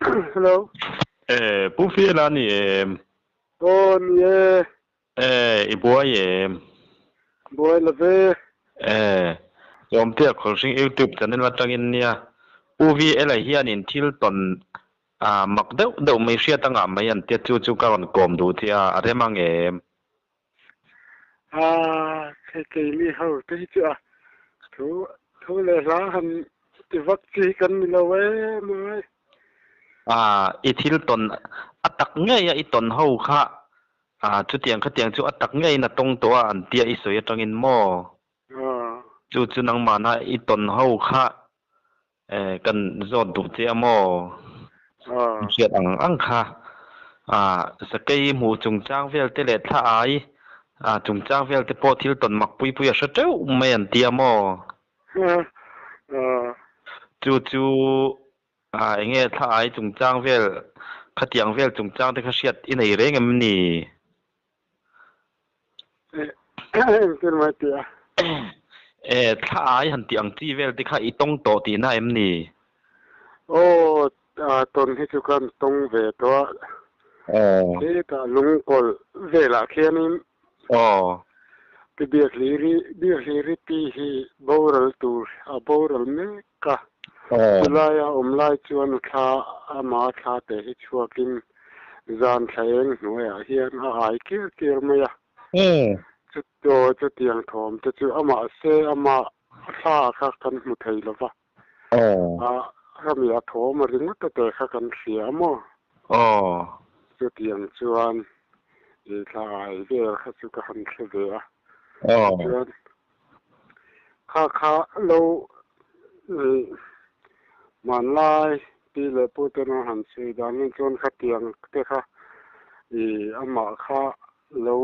Hello. Eh, Pu Fiela ni em? Aw ni e. Eh, i buai em? Buai lo ve. Eh, Sawmtea Khawlhring YouTube channel atangin nia Pu VL-a hianin thil tawn a mak deuh deuh mai hriat anga mai an tia chu chu ka rawn kawm duh che a, a rem ang em? A, hei keini ho te hi chu a thu thu leh hla han ti vak chi hi kan ni lo em ai. A, i thil tawn a tak ngei a i tawn ho kha a chutiang khatiang chu a tak ngeiin a tawng tawh a an tia i sawi atangin maw? Chu chu nangmahna i tawn ho kha Kan zawt duh che a maw? Hriat ang ang kha. Sakei hmuh chungchang vel te leh thla ai chungchang vel te pawh thil tawn mak pui pui a hre teuh mai an ti a maw? Chu chu eng nge thla ai chungchang vel khatiang vel chungchang te kha hriat i nei reng em ni? Engtin mai tih a? E, thla ai han tih ang chi vel te kha i tawng tawh tihna em ni? Aw, tawn hi chu kan tawng ve tawh a. Khitah lungkawlh velah khianin Pi Biakhliri, Biakhliri pi hi boral tur a boral mek a. Chulaia awm lai chuan a thla ama thla te hi chhuakin zan thla eng hnuaiah hian a ai kir kir mai a. Chu chutiang thawm te chu amah se ama thla kha kan hmu thei lo va. A rami a thawm a ringawt a te kha kan hria a maw? Chutiang chuan i thla ai vel kha chu ka han hre ve a. Tichuan kha kha lo hmanlai pi leh pu ten an han sawi dan en chuan khatiang te kha i amah kha lo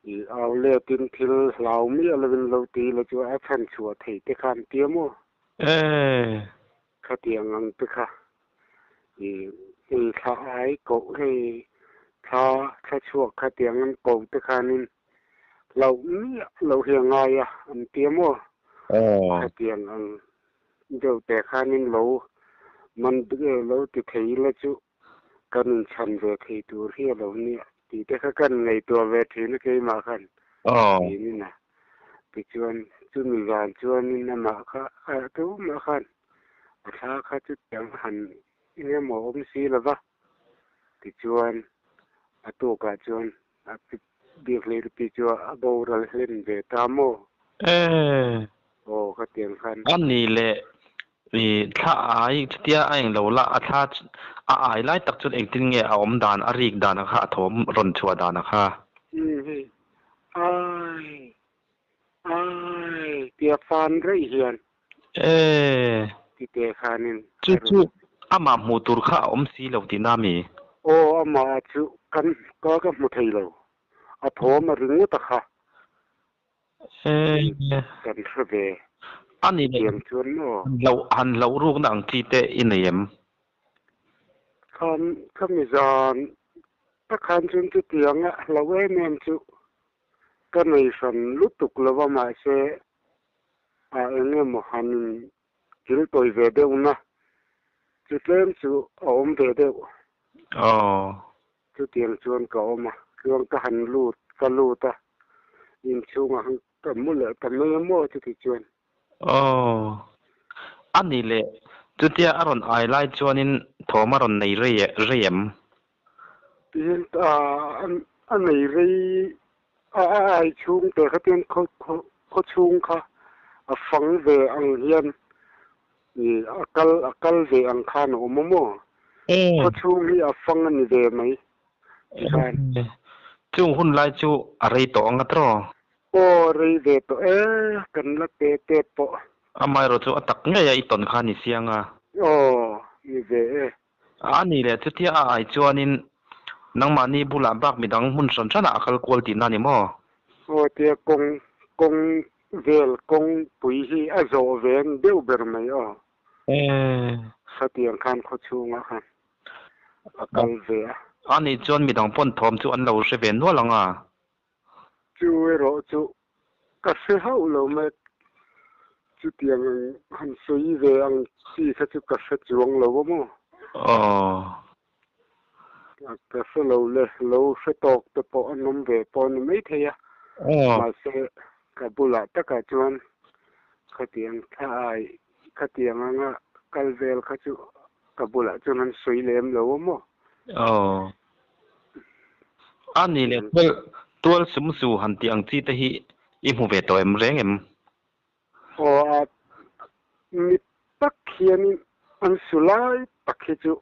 i au letin thil hlau miah lovin lo ti la chu a chhan chhuah thei te kha an ti a maw? Khatiang ang te kha i hei thla ai koh hei thla thla chhuak khatiang an ko te khanin Hlauh miah loh hi a ngai a, an ti a maw? Khatiang ang deuh teh khanin lo man lo ti thei ila chu kan inchhan ve thei tur hi a lo nia tih te kha kan ngaihtuah ve thin a keimah khan tinin a. Tichuan chumi zan chuanin amah kha tumah khan a thla kha chutiang a han eng emaw awm si lo va, tichuan a tukah chuan A biak leh luti chu a boral hlen ve ta maw? Eeh. Aw khatiang khan. A ni leh i thla ai chutia a eng lo la a thla a ai lai tak chuan engtin nge a awm dan a rik dan a kha a thawm rawn chhuah dan a kha. Umm hei ai ai tia fan raih hian. Eeh. Ti teh khanin Chu chu amah hmuh tur kha a awm si lo tihna mi? Aw amah chu kan ka ka hmu thei lo. A thawm a ringawt a kha. Eeh. Kan hre ve. A ni leh. Tiang chuan maw? Han hlauh han hlauh rukna ang chi te i nei em? Khan khami zan tak khan chuan chutiang a hlauh em em chu ka nei hran lutuk lo va mahse a eng emaw han in kil tawi ve deuh na chu tlem chu a awm ve deuh. Chutiang chuan ka awm a, chuan ka han lut ka lut a, inchhungah han ka mu leh ta mai a maw chuti chuan. A ni leh, chutia a rawn ai lai chuanin thawm a rawn nei rei rei em? Tihian a nei rei a ai chhung te kha chuan khaw chhung kha a fang ve ang hian a kal a kal ve ang khan a awm a maw? Khaw chhung hi a fang a ni ve mai tikhan. Chung hun lai chu a rei tawh ang a tawh? Aw rei ve tawh e, kan la te tep pawh. Amaherawh chu a tak ngei a i tawn kha ni siang a. Aw ni ve e. A ni leh chutia a ai chuanin nangmahni bulah bak midang hmun hran hranah a kal kual tihna a ni maw? Aw tia kawng kawng vel kawngpui hi a zawh ve ang deuh ber mai aw. Khatiang khan khaw chhungah khan a kal ve a. A nih chuan midang pawn thawm chu an lo hre ve nual ang a. Chu erawh chu ka hre hauh lo mai, chutiang ang han sawi ve ang chi kha chu ka hre chuang lo a maw? Aw. Ka hre lo le, lo hre tawk te pawh an awm ve pawh a ni maithei a. Aw. Mahse, ka bulah takah chuan khatiang thla ai, khatiang anga kal vel kha chu ka bulah chuan an sawi lem lo a maw? Aw. A ni leh tual, tual sum su han tih ang chi te hi i hmu ve tawh em reng em? Aw a, mi tak hianin an su lai tak hi chu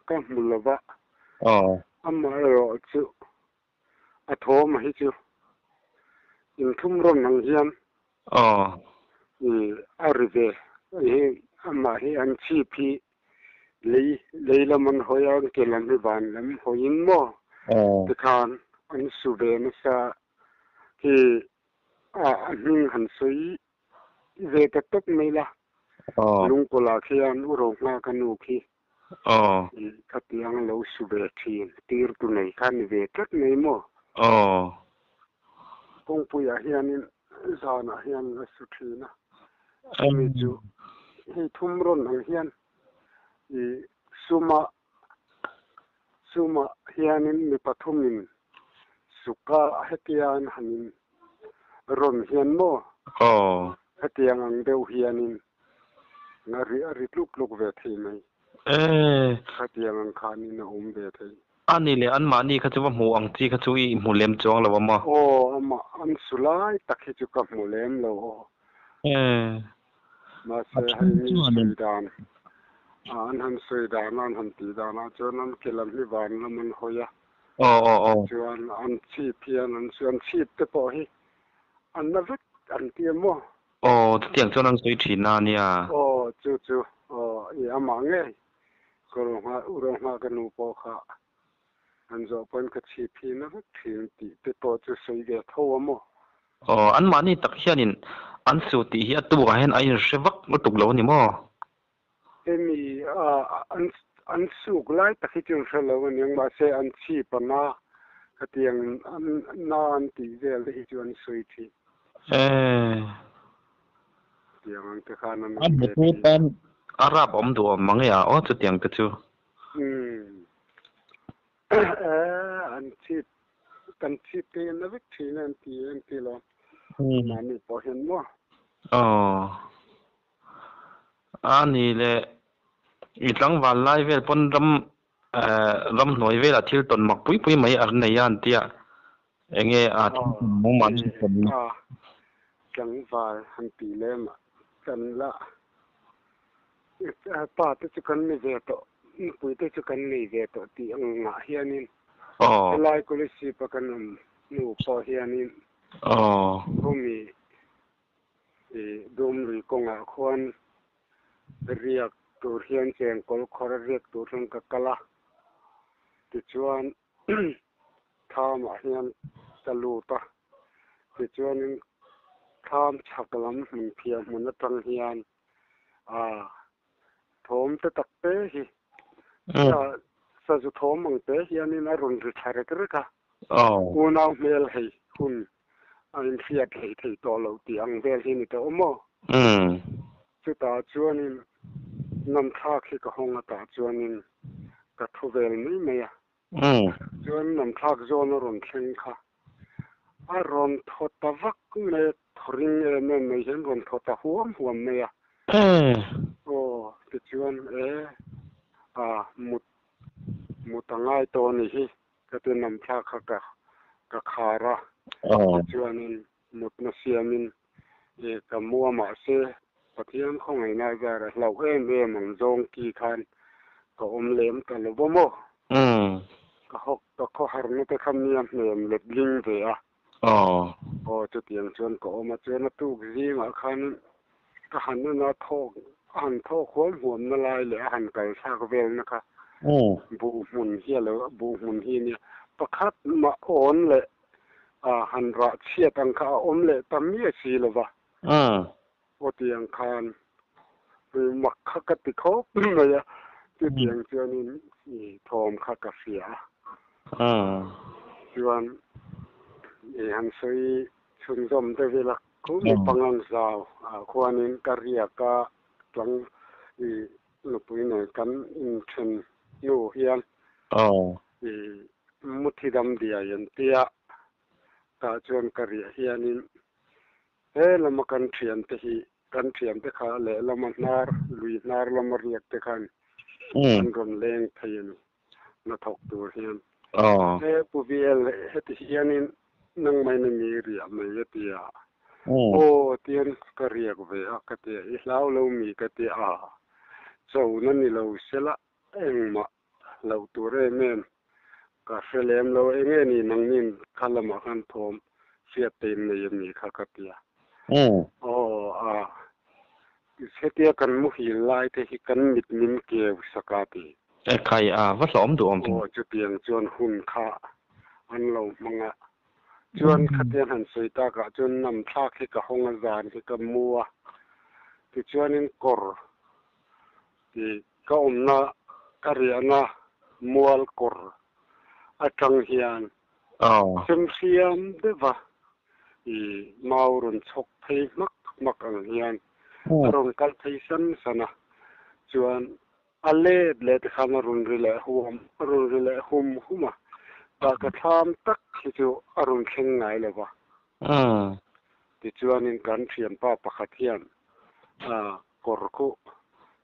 ka hmu lo va. Aw. Amaherawh chu a thawm hi chu inthum rawn ang hian Aw. I a ri ve. Hei amah hi an chhip hi lei lei lam an hawi a, an ke lam hi van lam hawiin maw Aw. tikhan an su ve nasa hi a a hming han sawi ve ta tawp mai la. Aw. Lungkawlah khian u Rohma ka nu khi Aw. I khatiang lo su ve thin tir tu nei kha ni ve tlat mai maw? Aw. Kawngpuiah hianin zanah hian a su thin a, chumi chu hei thum rawn ang hian i suma suma hianin mi pathumin suka hetia an han in rawn hian maw? Aw. Hetiang ang deuh hianin a ri a ri tluk tluk ve thei mai. Ee. Khatiang ang khanin a awm ve thei. A ni leh anmahni kha chu va hmu ang chi kha chu i hmu lem chuang lo a maw? Aw, amah an su lai tak hi chu ka hmu lem lo aw. Ee. Mahse hei mi sawi dan, an han sawi dan a, an han tih dan ah chuan an ke lam hi van lam an hawi a. Aw aw aw. Chuan an chhip hian an su, an chhip te pawh hi an na vek an ti a maw? Aw, chutiang chuan an sawi thin a nia. Aw, chu chu, aw, i amah ngei. Ka ro nghah, u ro nghah ka nu pawh kha an zawh pawn ka chhip hi na vek thin tih te pawh chu sawi ve tho a maw? Aw, anmahni tak hianin an su tih hi a tukah hian a inhre vak lutuk lo a ni maw? Hemi an an suk lai tak hi chu an hre lo a niang, mahse an chhip a na khatiang an na an tih vel te hi chu an sawi thin. Ee. Tiang ang te khan an A awm ve hmutu thin. tan a rap awm duh awm mang e a aw chutiang te chu. Umm. Ee an chhip kan chhip te hi an la vek thin a an ti an ti lo. Mahni pawh hian maw. Aw. A ni le, i tlangval lai vel pawn ram ramhnuai velah thil tawn mak pui pui mai a nei a an tia, enge a thil tawn mumah an tawn na? A tlangval han tih lem ah kan la pa te chu kan ni ve tawh, nupui te chu kan nei ve tawh tih ang ngah hianin helai Kolasib a kan awm hnu pawh hianin khawmi I Dumlui kawngah khuan riak tur hian chengkawl khawr a riak tur hian ka kal a, tichuan thlamah hian ka lut a, tichuanin thlam chhak lam hmun phiah hmun atang hian aa thawm te tak te hi sazu thawm ang te hianin a rawn ri thla rek rek a, unau hmel hei hun a inhriat hleih theih tawh loh tih ang vel hi ni tawh maw? Chutah chuanin namthlak hi ka hawng atah chuanin ka thu vel mai mai a. Chuan namthlak zawn a rawn thleng kha a rawn thaw ta vak mai a, thaw ring em em mai hian rawn thaw ta huam huam mai a. Aw tichuan e a mut mut a ngai tawh a nih hi. Ka ti namthla kha ka ka khar a, tichuanin mutna siamin i ka mu a mahse Pathian khawngaihna zar a hlauh em em ang zawng ki khan ka awm lem ta lo va maw? Ka hawk ka khawharna te kha mi a hnem let ling ve a. Aw chutiang chuan ka awm a, chuan a tuk zingah khan ka han en a thawk a han thawk huam huam na lai leh a han kal thlak vel na kha buh hmun hi a lo buh hmun hi nia pakhat mah awn leh a han rah chhiat ang kha a awm leh ta miah si lo va aw tiang khan mak kha ka ti khawp mai a chutiang chuanin i thawm kha ka hria a chuan i han sawi chhunzawm deuh ila. Khu mi pangang zau ah khuanin ka riak a tlang i nupui nen kan inthen. hnu hian i muthi dam diai an tia tah chuan ka riah hianin he lama kan thiante hi kan thiante kha lehlama hnar lui hnar lama riak te khan an rawn leng thei a ni hnathawk tur hian. He Pu VL heti hianin nangmah in mi riah mai a ti a. Aw tian ka riak ve a ka ti a, i hlau lo mi ka ti a, chona ni lo sela engmah hlauh tur em em ka hre lem lo, enge ni nangnin kha lamah khan thawm hriat te in nei ami kha ka ti a. Aw a, hetia kan muhil lai te hi kan mit min keu sak a ti. E khai a, va hlawm duh awm. Aw chutiang chuan hun kha an lo hmang a, chuan khatiang han sawi takah chuan nam thlak hi ka hawng a, zan hi ka mu a, tichuanin kawr ti ka awmna ka riahna mual kawr atang hian semhriam deuha i mau rawn chhawk phei hmak hmak ang hian a rawn kal phei san san a, chuan a let leh te khan a rawn ri leh huam a rawn ri leh hum hum a, tah ka thlam tak hi chu a rawn thleng ngai lo va. Tichuanin kan thianpa pakhat hian kawr khu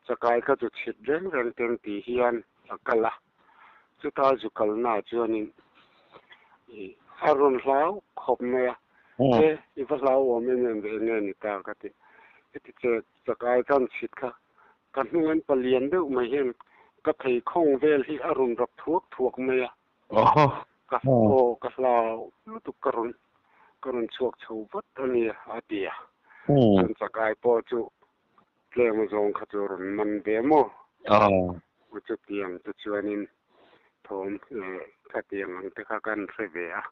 chakai kha chu chhit reng reng teng tih hian a kal a, chuta zu kalnaah chuanin a rawn hlau khawp mai a, e i va hlauhawm em em ve enge ni ta ka ti, heti che chakai khan chhit kha ka hnung an palian deuh mai hian ka pheikhawng vel hi a rawn rap thuak thuak mai a, Ka aw ka hlau lutuk ka rawn ka rawn chhuak chho vat a ni a ti a. Chuan chakai pawh chu tlem a zawng kha chu a rawn man ve maw? U chutiang te chuanin thawm leh khatiang ang te kha kan hre ve a.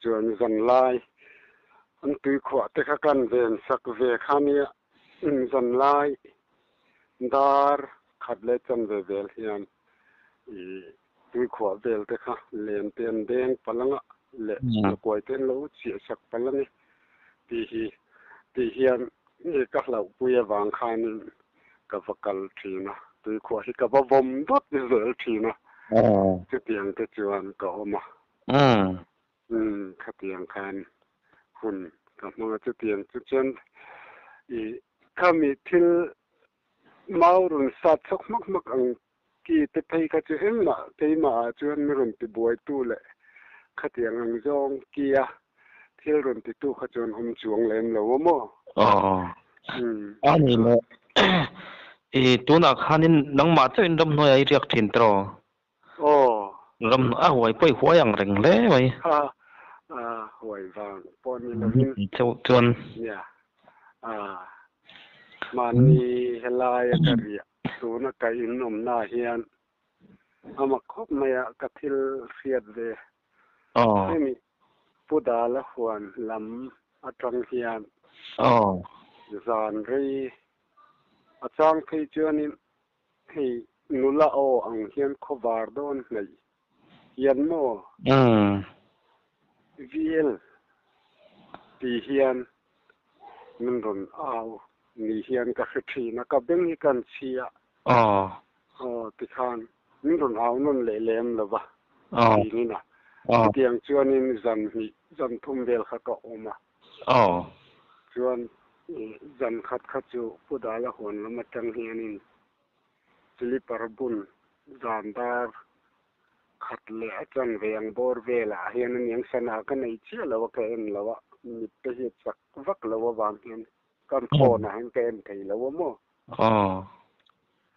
Chuan zanlai an tuikhuah te kha kan ven sak ve kha nia zanlai dar khat leh chanve vel hian i tuikhuah vel te kha len te an deng palh anga leh lakuai te an lo chiah sak palh a ni tih hi tih hian ka hlauhpui avang khanin ka va kal thin a, tuikhuah hi ka va vawm dawt zel thin a, chutiang te chuan ka awm a. Khatiang khan hun ka hmang a, chutiang chu chuan i khami thil Mau rawn sat chhawk hmak hmak ang ki te phei kha chu engmah keimah ah chuan mi rawn ti buaitu leh khatiang ang zawng kia thil rawn titu kha chuan awm chuang lem lo a maw? Aw. A ni le. I tunah khanin nangmah chauhin ramhnuai ah i riak thin tiraw? Aw. Ram a huai pawh i huai ang reng hle mai. Ha a huai vang pawh ni lovin. Chauh chuan. Nia. A mahni helaia ka riah tuna ka in awmna hian a mak khawp mai a ka thil hriat ve. Aw. Hemi Pu Dala huan lam atang hian. Aw. Zan rei a chang phei chuanin Hei nula aw ang hian khawvar dawn hnaih hian maw? VL ti hian min rawn au ni hian ka hre thin a, ka beng hi kan chhi a. Aw tikhan min rawn au nawn leh lem lo va tinin a. Chutiang chuanin zan hnih zan thum vel kha ka awm a. Chuan zan khat kha chu Pu Dala huan lam atang hianin slipper bun zan dar khat leh a chan ve ang bawr velah hian a niang sana ka nei chiah lo a, ka en lo a, mit te hi a chak vak lo avang hian kan phone ah hian ka en thei lo a maw?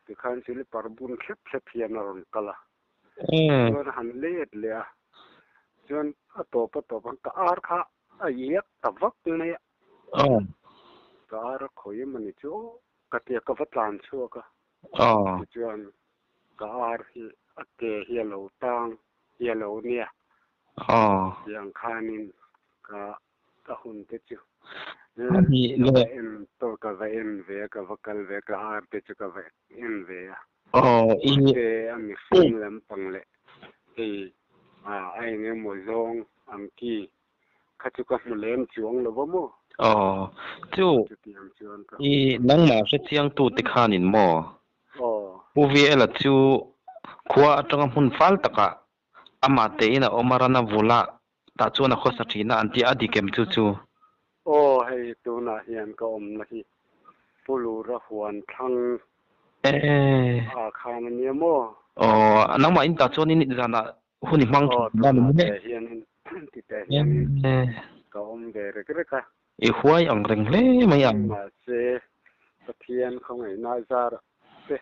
Tikhan slipper bun thlep thlep hian a rawn kal a, chuan a han let leh a, chuan a tawp a tawp a ka ar kha a iak ta vak mai a. Ka ar a khawi em a ni chu aw ka tia ka va tlan chhuak a. Tichuan ka ar hi a ke hi a lo tang hi a lo nia. Tiang khanin ka ka hun te chu ka va en tawh ka va en ve a ka va kal ve a ka ar te chu ka va en ve a. Mahse a mihring lampang leh hei a eng emaw zawng ang ki Kha chu ka hmu lem chuang lo va maw? Aw, chu Chutiang chuan ka. I nangmah hre chiangtu te khanin maw? Aw. Pu VL-a chu Khua atanga hmun fal taka ama te in a awm a ran a vul a tah chuan a khawsa thin a an tia a dik em chu chu. Aw hei tunah hian ka awmna hi Pu Lura huan thlang ah khan a nia maw? Aw nangmah in tah chuan in zanah hun i hmang thin a ni maw? Aw hianin ti teh hianin ka awm ve rek rek a. I huai ang reng hle mai ang. Mahse Pathian khawngaihna zar te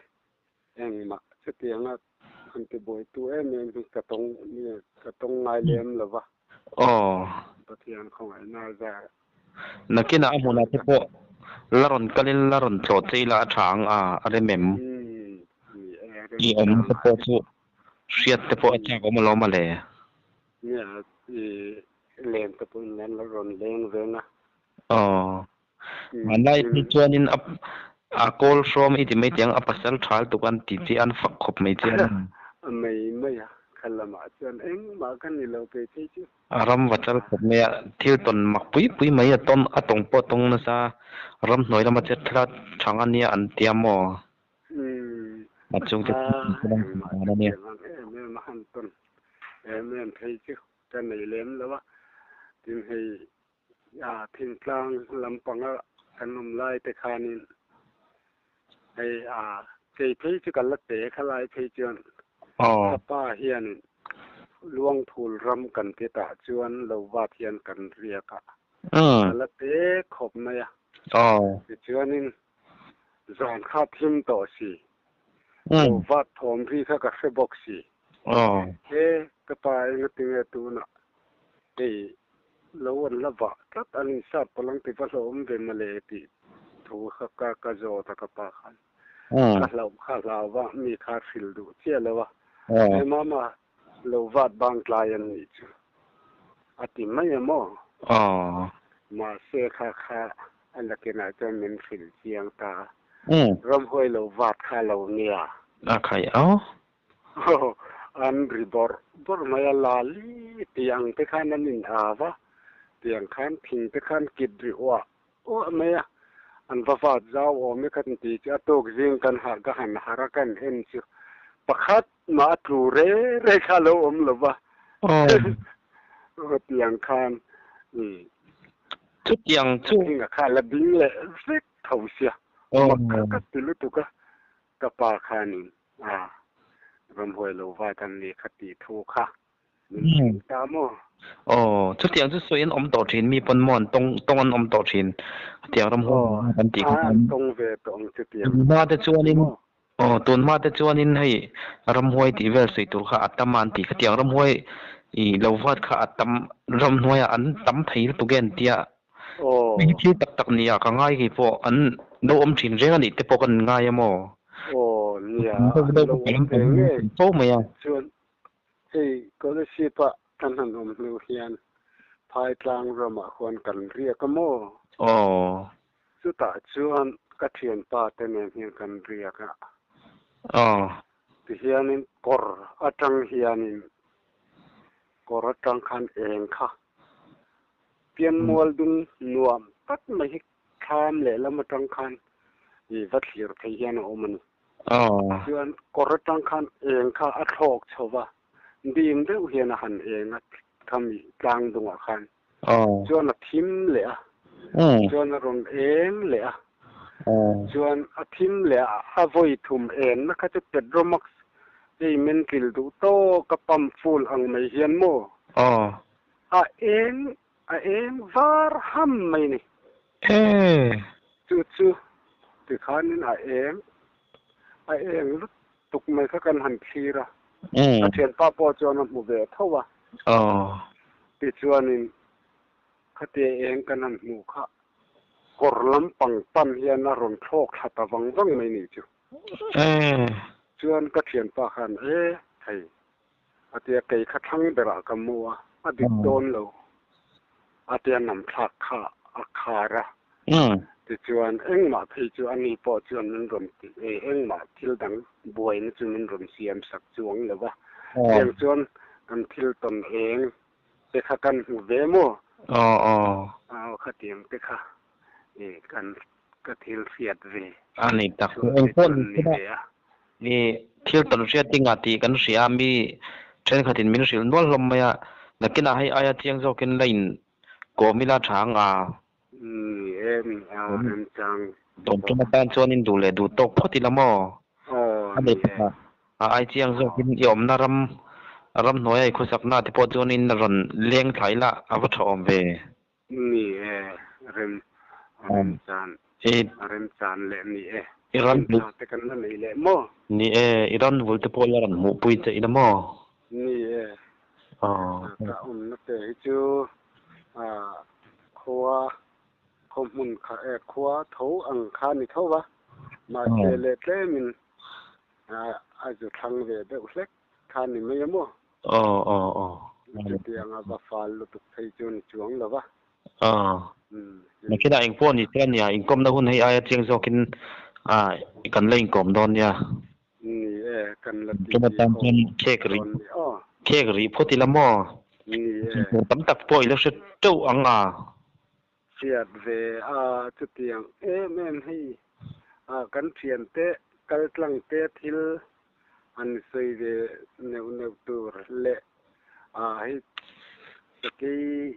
Engmah chutianga han tibuaitu em em hi ka tawng nge ka tawng ngai lem lo va. Aw. Pathian khawngaihna a zar. Nakinah a hmunah te pawh la rawn kalin la rawn tlawh che ila a tha ang a, a rem em? Umm, ni e, a rem I awmna te chang pawh chu hriat te pawh a chak awm alawm a le. Nia, i len te pawhin an la rawn leng veng a. Aw. Hmanlai hi chuanin a a kawl hrawm i ti mai tiang a pasal thal tuk an ti chi an fak khawp mai chi a. A mai mai a, kha lamah chuan engmah ka ni lo kei phei chu. A ram va chal khawp mai a, thil tawn mak pui pui mai a tawn a tawng pawh a tawng nasa, ramhnuai lama chet thla thang a nia an tia maw? Umm A chungte a chu an engmah tih dan a nia. chutiang ang em em a han tawn em em phei chu ka nei lem lo a, tin hei A thingtlang lampanga kan awm lai te khanin hei a kei phei chu ka la te kha lai phei chuan ka pa hianin Luangphul ram kan ti tah chuan lo vat hian kan riak a, ka la te khawp mai a. Tichuanin zan kha thim tawh si, lo vat thawm ri kha ka hre bawk si. He ka pa engatinge tunah hei lo an la vah tlat an insat pawh lang ti va hlauhawm ve mawle tih thu kha ka ka zawt a ka pa khan. Ka hlauh kha hlau va mi kha hrilh duh chiah lo a. He mama lo vat bang tlai an nih chu a ti mai a maw? Mahse kha kha a lakinah chuan min hrilh chiang ta a. Ramhuai lo vat kha lo nia. A khai au. Aw, an ri bawrh bawrh mai a, lali tih ang te khan an in av a, tiang khan thing te khan kit ri uah uah mai a, an va vat zau awm e kan ti chu a tuk zing kan harh ka han harh a kan en chu pakhat mah a tlu re re kha a lo awm lo va, aw tiang khan i Chutiang chu. Thing a kha la ding leh vek tho sia, mak kha ka ti lutuk a, ka pa khanin A, ramhuai lo vat an ni kha tih thu kha min hrilh ta maw? Aw, chutiang chu sawi an awm tawh thin, mi pawn maw an tawng tawng an awm tawh thin, chutiang ramhuai lo vat an tih kha. Aw, an tawng ve tawh ang chutiang. Tun hma te chuanin, aw tun hma te chuanin hei ramhuai tih vel sawi tur kha a tam a an tih khatiang ramhuai i lo vat kha a tam ramhnuaiah an tam thei lutuk e an tia. Aw. Hei hi thil tak tak nia ka ngai kei pawh an lo awm thin reng a nih te pawh kan ngai a maw? Aw nia an lo awm ve ngei. Fo mai a. Chuan hei scholarship a kan han awm hnu hian Phaitlang ramah khuan kan riak a maw? Aw. Chutah chuan ka thianpa te nen hian kan riak a. Aw. Tihianin kawr atang hianin kawr atang khan eng kha Pianmual dung nuam tak mai hi thlam lehlam atang khan i va thlir thei hian a awm a ni. Chuan kawr atang khan eng kha a thlawk chho va, dim deuh hian a han eng a khami tlang dungah khan. Chuan a thim leh a, chuan a rawn eng leh a, chuan a thim leh a, a vawi thum enna kha chu Petromax hei men tlil duh tawk a pump full ang mai hian maw? A eng a eng var ham mai ni. E. Chu chu tikhanin a eng a eng lutuk mai kha kan han thlir a. Ka thianpa pawh chuan a hmu ve tho a. Tichuanin khatia eng kan han hmuh kha kawr lampang pan hian a rawn thlawk thla ta vang vang mai nih chu. Chuan ka thianpa khan e thei A tia kei kha thlang berah ka mu a, a dik dawn lo. A tia namthlak kha a khar a. Tichuan engmah phei chu a ni pawh chuan min rawn ti e, engmah thil dang buaina chu min rawn siam sak chuang lo va. Tiang chuan kan thil tawn eng te kha kan hmu ve maw? Aw aw. Aw khatiang te kha e kan ka thil hriat ve A ni tak. Engpawh ni ve a. Ni thil tawn hriat ding ah tih kan hria a, mi thenkhatin min hrilh nual hlawm mai a, nakinah hei aia chiang zawkin la in kawm ila tha ang a. Ni e, ni a remchang Tawn tum atan chuan in duh leh duh tawk phawt ila maw? Aw A ni nei e. pakhat a ai chiang zawkin i awmna ram ramhnuaia i khawsakna te pawh chuanin rawn leng thla ila a va tha awm ve. Ni e, rem remchan remchan leh ni e. I ran Hun tha te kan la nei leh maw? Ni e, i ran vul te pawh la rawn hmuhpui che ila maw? Ni e, ka awmna te hi chu khua khaw hmun kha e khua tho ang kha ni tho va, mahse leh tlemin a zu thlang ve deuh hlek kha ni mai a maw? Aw aw aw. Chutianga va fal lutuk phei chu ni chuang lo va. Aw. Nakinah engpawh ni se ania, inkawmna hun hei aia chiang zawkin kan la inkawm dawn nia. Ni e, kan la ti Tum atan ho chuan khek rih dawn ni aw. Khek rih phawt ila maw? Ni e. Tam tak pawh i la hre teuh ang a. Hriat ve a, chutiang em em hei kan thiante kal tlang te thil an sawi ve neuh neuh tur leh hei sakei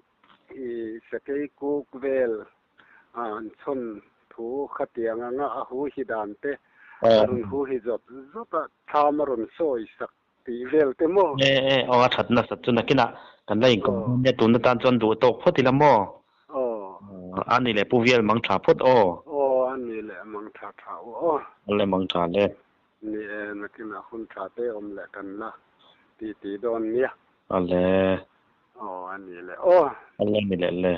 sakei kuk vel an chhawn thu khatiang anga a hu hi dan te a rawn hu hi zawt zawt a, thlam a rawn sawi sak tih vel te maw? E e aw a that nasat chu nakinah kan la inkawm dawn nia tun atan chuan duh tawk phawt ila maw? Aw. A ni leh Pu Vial mang tha phawt aw. Aw a ni leh mang tha tha u aw. Awle mang tha le. Ni e nakinah hun tha te awm leh kan la ti ti dawn nia. Awle. Aw a ni leh aw. Awle ni leh le.